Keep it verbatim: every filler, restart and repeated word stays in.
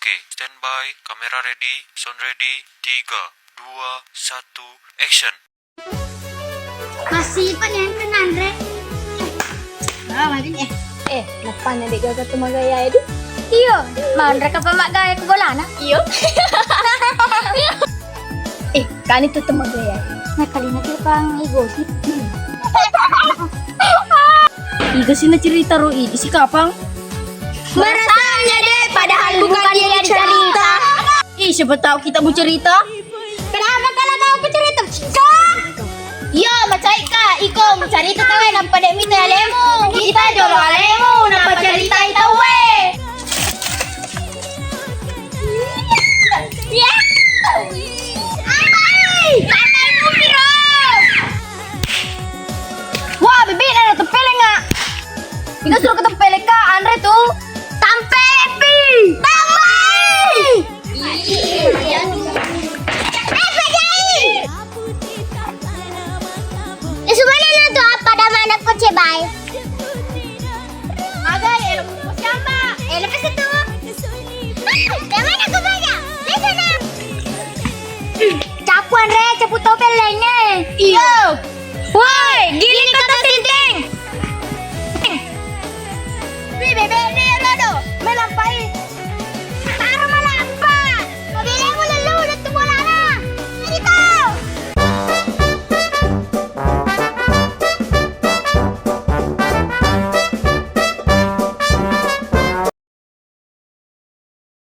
Oke, standby, kamera ready, sound ready, tiga, dua, satu, action. Masih pengen Andre. Ah, mari eh. Eh, nappanna de' gaga tu magaya edu. Iyo, manre kapa magaya ku bolana? Iyo. Eh, kani tu temagaya. Nah, kali nanti pang igosi. Iga sih na cerita ro, idi si kapang. Merasanya deh, padahal bukan dia cerita. Ih, siapa tahu kita mau cerita. Kenapa kalau kau cerita? Yo, macaika, iko macarita tawe nampa de' mita alemu. Kita jolo alemu, nampa cerita tawe. Ya. Ai, pandai mukiro. Wah, bibi na tempelenga. Kita suruh ke tempeleka, Andre tu. Tampepi. Tambai. Eh, pajai. Eh, sumana na tu apa da mana ko cebai? Aga elo ko siapa? Elo ke situ. Da mana ko baja? Di sana. Capu Andre, capu topeng lainnya. Iyo. Woi, giling kata sinting. Wih, bebek